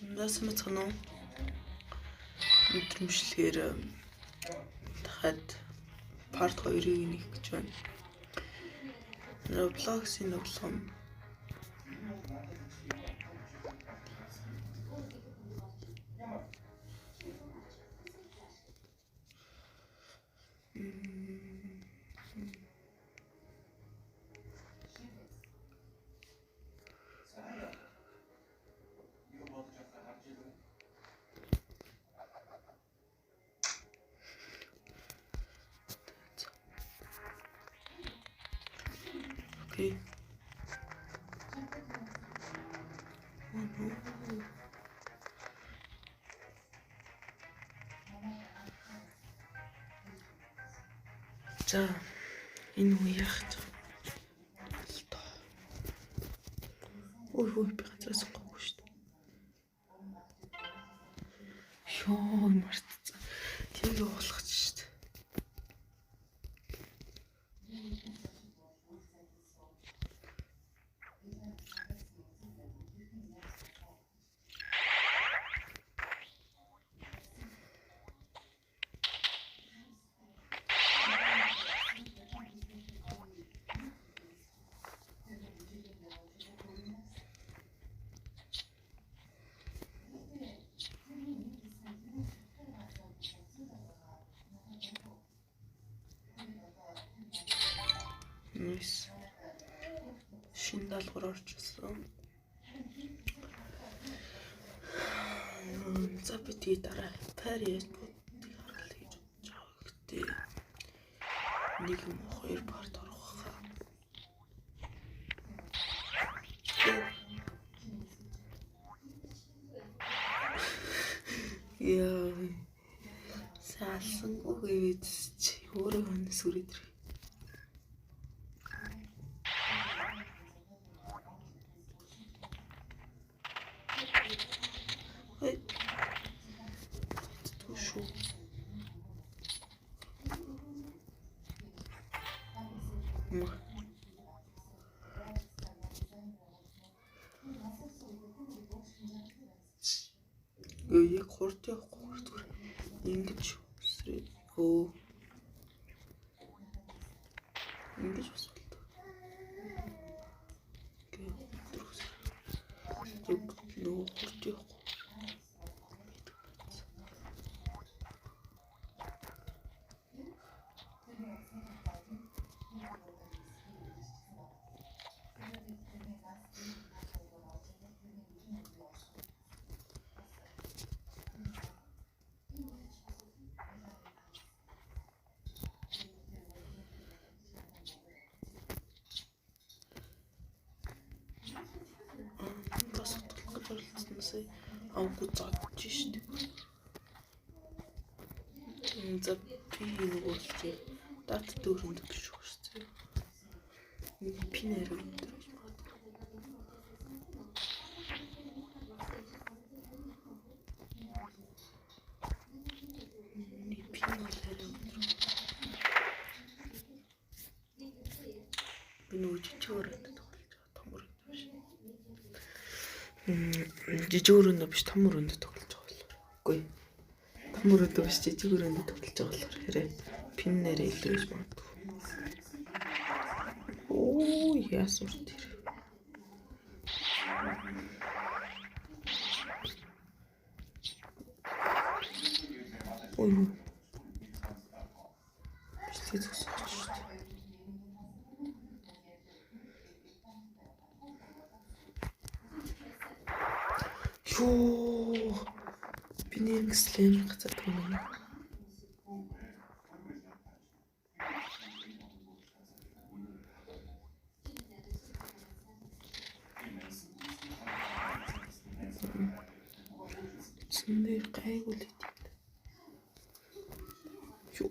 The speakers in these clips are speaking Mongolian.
За сайн байцгаана уу? Өдрөмжлөгээр дахиад part 2-ыг нээх гэж байна. Roblox-ийн тоглоом. Окей. Oh no. За энэ үе яах вэ? Ой ой би газраас гохгүй шүү дээ. Йоо мартцсан. Тэр явуулах шүү дээ. Nice. Шинэ даалгавар орчихсон. За би тэгээ дараа пар яаж будгийг харлаа гэж бодож байгаа. Гэтэ нэг юм уу хоёр парт орох хаа. Яа. Салсангүй гэвэж чи өөрөө хөнөөс үрээд ирэх. Ой. Шүү. Өө яг хурд явахгүй зүгээр ингэж үсрээд өө ингэж бас болдог. Гэ нөгөө хурд явахгүй. Бас хөтлөх гэж оролцсноос авгүй зодж штеп. За би нөгөө болчих. Дат дөрөнд биш үү? Нэг пин арай өндөр гэж магадгүй. Нэг пин бол арай өндөр. Би нөгөө жижиг өрөөнд тоглож байгаа. Том өрөөнд биш. Жижиг өрөөнд биш, том өрөөнд тоглож байгаа болохоор. Үгүй. Том өрөөнд биш, жижиг өрөөнд тоглож байгаа болохоор хэрэг пин нэрээ илүү гэж магадгүй. Оо, яасан урт тэр. Ой. Бичлэг зогсооч шүү дээ. Йоо. Би нэг слэм газар түнэ. Цэн дээр гайгүй л идэв. Йоо.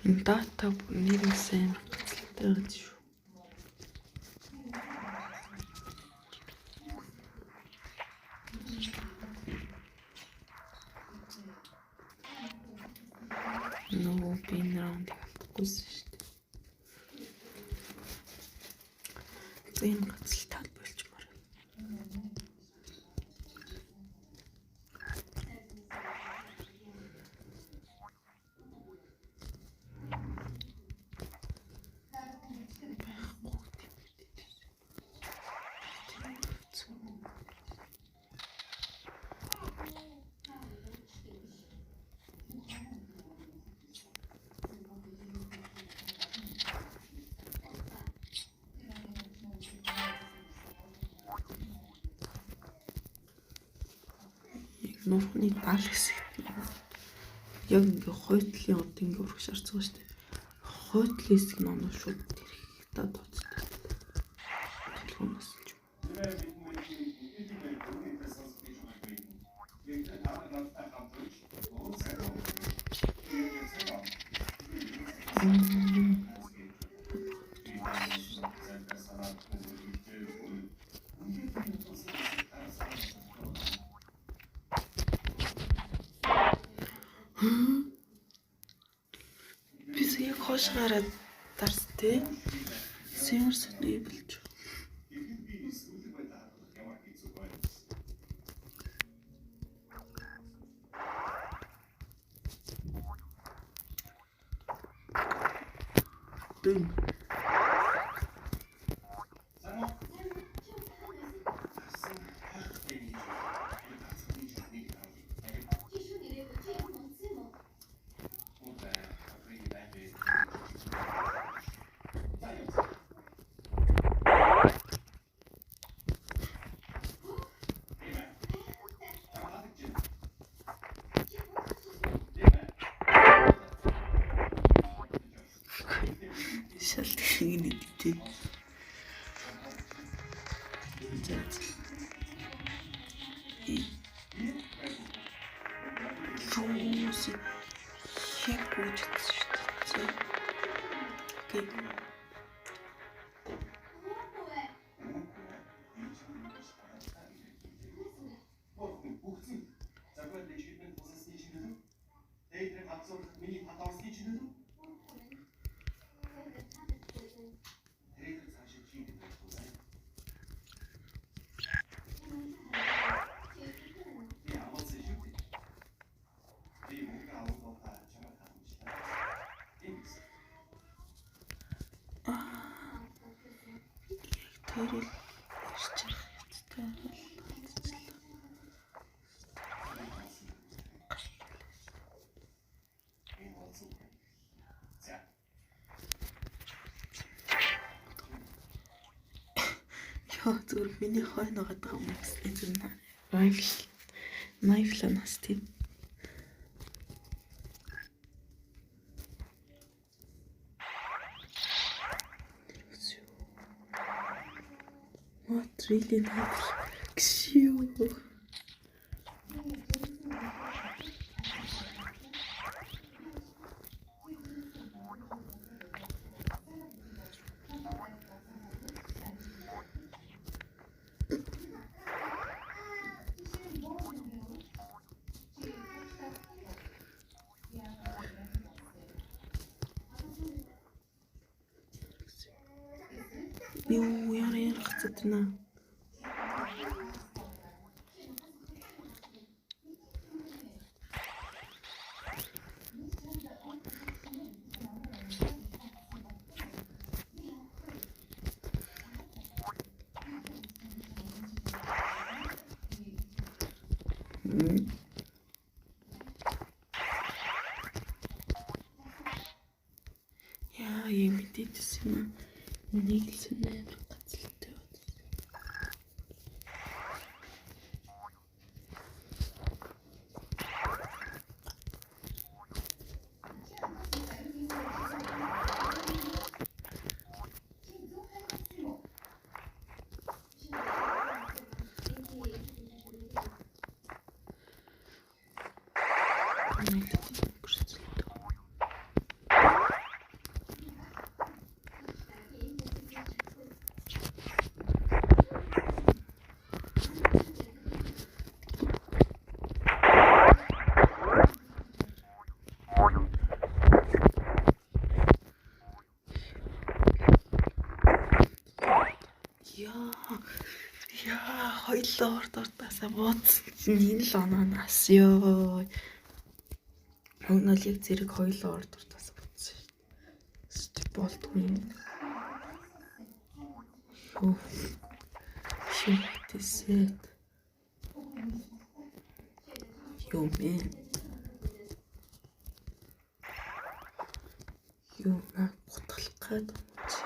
Энэ дата нэрнээс амар гацалтай байгаа шүү. Нөгөө би энэ раундыг алдахгүйсэн шүү дээ. За энэ гацалтай болчмоор. Нурхны дал хэсэгт яг ингээ хойтлын од ингээ өргөж арцгаа шүү дээ. Хойтлын хэсэг нь оноо шууд тэрх та тооцдог. Телефоноос ч юм. Би яг хоош гараад дарс тий. Сэмэр сүтний болж. Дүн. Шалт ингэ нэгтэй. За. Юус яг гүйжсэн шүү дээ. Окей. Тэр ирж байгаа хэвчтэй. Яа зүгээр миний хойно байгаа юм гэсэн зүр rifle knife нас тийм. What really knife гэсэн юу? Юу яар яар гацаад байна. Яа, юм мэдээжсэн юм аа. Нэг л сонир гацалтай байна. Яа, хоёлоо урд урдаасаа бууцсан чинь энэ л оноонаас ёо. Уг нь яг зэрэг хоёлоо урд урдаасаа бууцсан шүү дээ. Болдгүй юм. Юу. Шимтэсэт. Юу мэ? Юу на гутгалах гээд чи.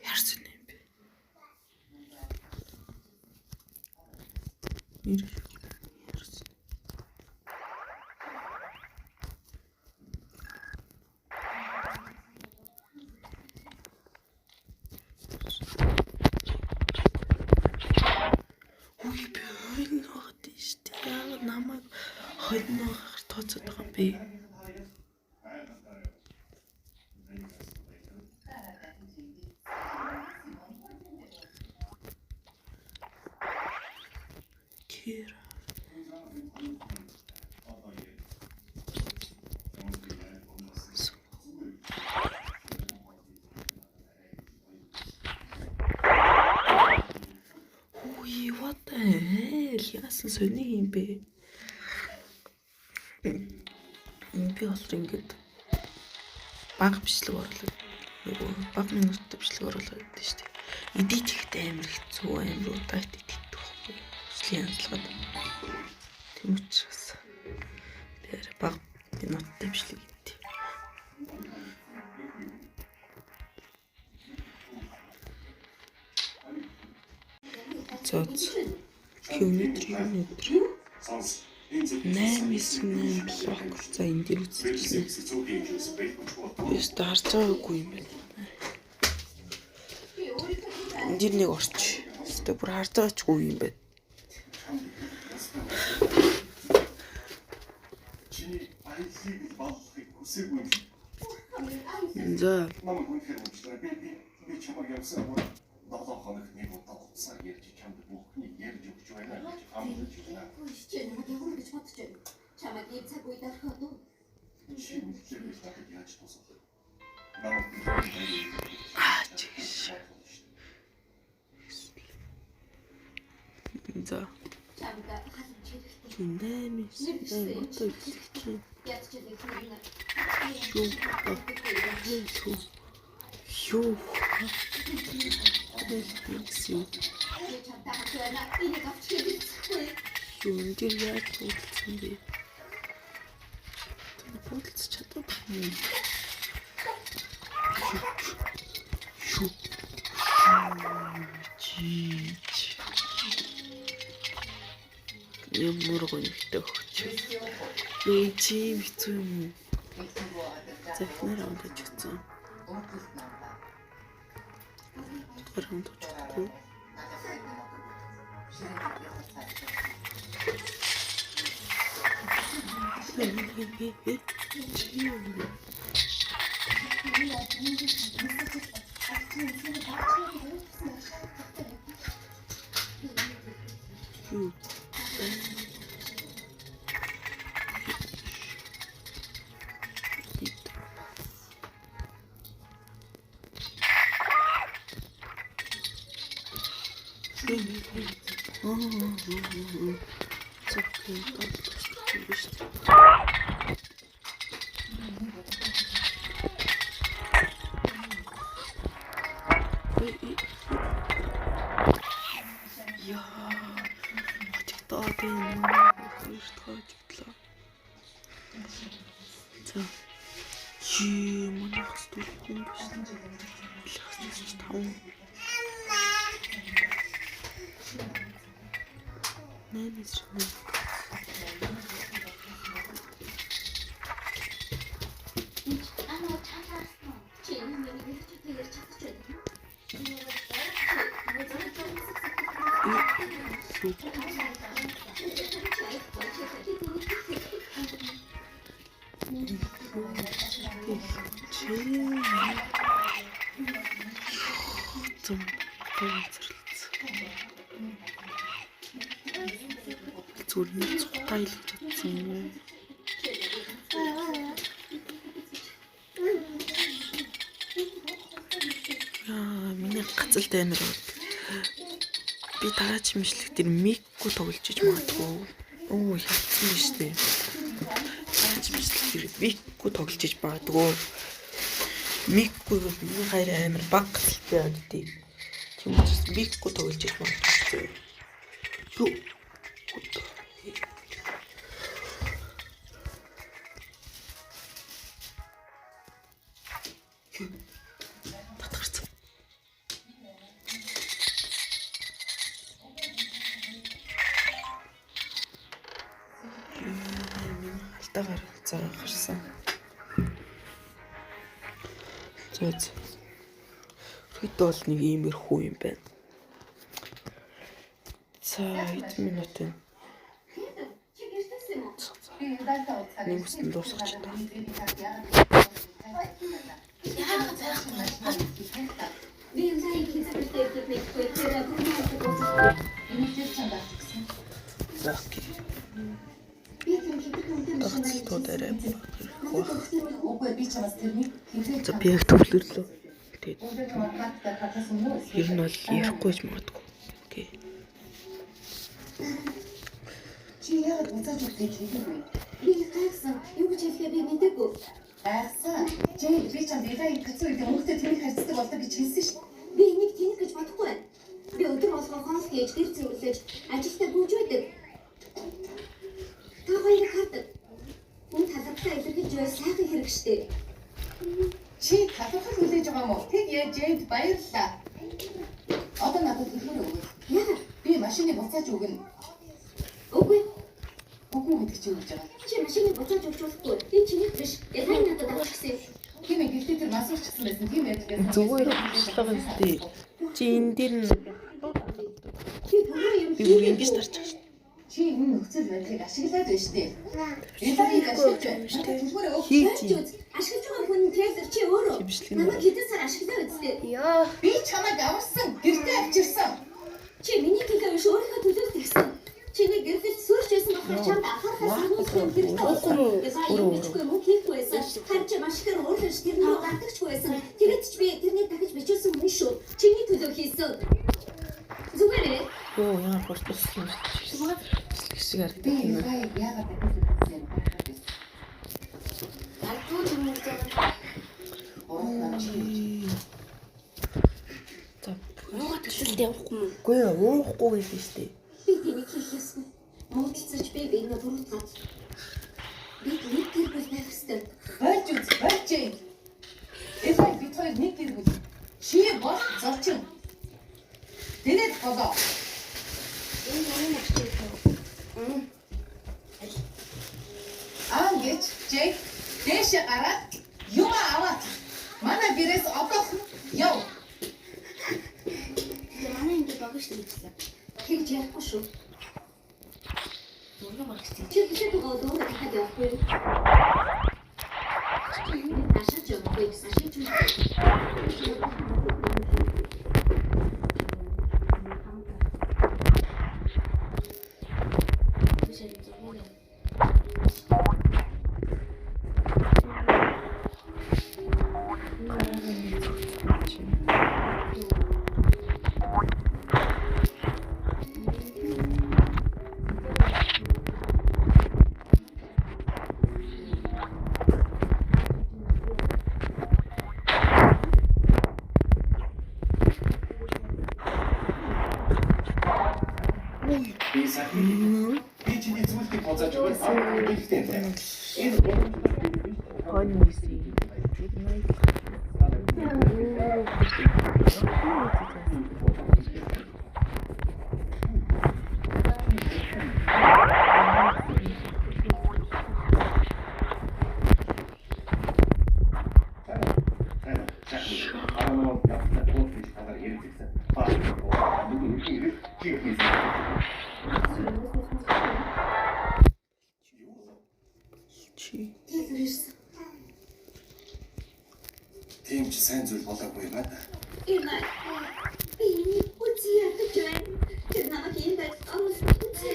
Ярьсан юм бэ? Нэр ярьсан. Үгүй би хонь байгаад нь шүү дээ. Яагаад намайг хонь байгаар тооцоод байгаа юм бэ? Кира. Үгүй what the hell? Яасан сони юм бэ? Энэ би болохоор ингээд баг бичлэг оруулаад нөгөө баг минуттай бичлэг оруулаад байдаг шүү дээ. Эдит ихтэй амар хэцүү амар удаат идэх байхгүй. Бичлэгийн янзлаад. Тийм учраас би арай баг минуттай бичлэг хийдэг. За километр өнөдөр 8 9 8 блок за энэ дэр үзчихлээ. Би өстө харж байгаагүй юм байна. Энэ дэр нэг орч. Өстө бүр харж байгаачгүй юм байна. За. Би чамайг явсан 7 хоног нэг удаа утсаар ярьж чамд бүхнийг ярьж өгч байна гэж амлаж байна. Чи намайг явна гэж бодож байна. Чамайг ийм цаг үед орхиод уу? Чи үнэхээр надад яаж тусах? Намайг Аа чигш. За. Чамд халамж хэрэгтэй. 8 9 8 одоо идэх. Яаж ч нэг юм. Юу? Юу? Юу? Би чамтай хамт байна. Энийг авч хэрэгцэхгүй. Юу энэ дэр яаж уулзсан бэ? Уулзч чаддаг юм. Юу? Чи. Ямар гонхтой өгч. Юу чи хэцүү юм уу? За эхнэр аваад очсон. Хоёр хамт очихдоггүй. Чи юу вэ? Юу? Яа, хожигдоод байна. Хоёр дахь хожигдлоо. За. Чи манайх дөрвөн юм биш. Манайх 5. 8 9. Ана чалаасан. Чи энэ миний ярьж ярьж чадчих байна. Чи зам зэрэлцсэн. Зүгээр нэг цухтаа илгэж чадсан юм уу? Гацалт амар. Би дараагийн бичлэг дээр Микку тоглож иж магадгүй. Оо ялцсан биш үү? Дараагийн бичлэг дээр Микку тоглож иж магадгүй. Микку миний хайр амар баг гацалтай байдаг. Тийм учраас Микку тоглож иж магадгүй. Юу? Татгарсан. Миний халтаа гарцаа гарсан. За за. Хэд бол нэг иймэрхүү юм байна. За хэдэн минут вэ? Чи гэртээс юм уу? Нэг үсэн дуусгах ч та. Би юм сайн хийх хэрэгтэй гэдэг мэдэхгүй. Тэр бүрэн дуусах. За окей. Би тийм хэдэн хүнтэй машин Гацалтууд арай бага. Үгүй би чамаас тэрнийг хэмжээ. За би яг төвлөрлөө. Тэгээд Өнөөдөр математикаар хатсан юм уу? ер нь бол ярихгүй ч магадгүй. Окей. Чи яагаад буцааж өгдгийг хэлээгүй? Би гайхсан. Юу гэж хэлэхээ би мэдээгүй. Гайхсан. Жей би чамд Элай хэцүү үед мөнгөтэй тэрийг харьцдаг болдог гэж хэлсэн шүү. Би энийг тэнэг гэж бодохгүй байна. Би өдөр болгон хоол хийж, гэр цэвэрлэж, ажилдаа гүйж байдаг. Та хоёрыг хардаг. Үн талархлаа илэрхийлж байв сайхан хэрэг штэ. Чи талархал хүлээж байгаа юм уу? Тэг яа Жейд баярлалаа. Одоо надад төлбөр өгөө. Яагаад? Би машиныг буцааж өгнө. Үгүй. Үгүй гэдэг чи юу гэж байгаа? Чи машиныг буцааж өгч болохгүй. Энэ чинийх биш. Элай надад авах гэсэн юм. Тийм ээ гэхдээ тэр масуурчсан байсан тийм ээ. Зүгээр уучлага үстэй. Чи энэ дээр нь Чи түрүү юм би бүр ингэж тарч байгаа шүү. Чи энэ нөхцөл байдлыг ашиглаад байна шүү дээ. Элайг ашиглаж байна. Надад төлбөр өг. Хийж Чи үз. Ашиглаж байгаа хүн нь трейлер чи өөрөө. Чи бичлэг нь Намайг хэдэн сар ашиглаа үсттэй. Йоо. Би чамайг аварсан, гэртээ авчирсан. Чи миний төлөө биш өөрийнхөө төлөө тэгсэн. Чиний гэрлэлт сүрч байсан болохоор чамд анхаарахаас сэргийлэх юм хэрэгтэй болсон. Элай юм бичгүй мөнгө хийхгүй байсан. Харин чи маш ихээр уурлаж тэрний рүү гардагчгүй байсан. Тэгээд ч би тэрнийг дахиж бичүүлсэн хүн шүү. Чиний төлөө хийсэн. Зүгээр ээ. Йоо яа гуртсан юм шиг. Хэсэг Би харагдав юм. Элайг яагаад дахиж өгсөн юм гайхаад байсан. Гардуу юм гэж байгаа. Уран нам чи. За Мууга төлөлт явахгүй юм. үгүй ээ уухгүй гэлээ шүү дээ. Би тэнийг хийх ёсгүй. Муудалцаж би биенээ буруутгаад. Бид нэг гэр бүл байх ёстой. Болж үз, болж ээ. Элай бид хоёр нэг гэр бүл. Чи бол зочин. Дэнэт болоо. Энэ манай магч юм. Аа гэж Джейк дээшээ гараад юм аваад манай гэрээс одоохон яв. Тэгээ манай ингэ богш хийчихсэн. Тэгж ярихгүй шүү. Мөргөн магч. Чи хэлээд байгаа бол өөрөө дахиад явахгүй юу? Чи юу ашиж явахгүй гэсэн ашиж явахгүй. Биш ээ зүгээр. Би сайхан. Би чиний зүйлийг буцааж өгөх хэрэгтэй байна. Энэ боломжтой биш. Хонь миси. Чи Тэр ирсэн. Тийм ч сайн зүйл болоогүй юм аа. Эмаа. Би энийг үзье ядаж байна. Тэр намайг ийм байдалд оруулсан үзье.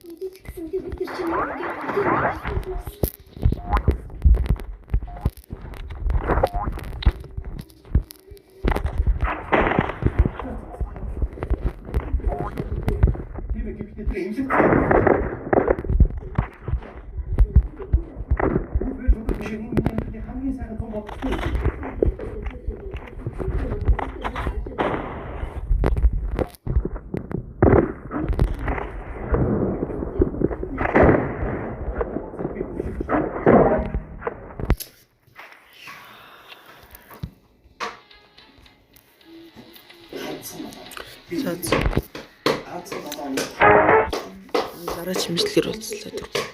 Мэдээчсэн тэр тэр чинь нэг Эмнэлэг. Хамгийн сайхан том бодсон. За Ганцхан 7 хоног дараа чимэглэлээр уулзлаа.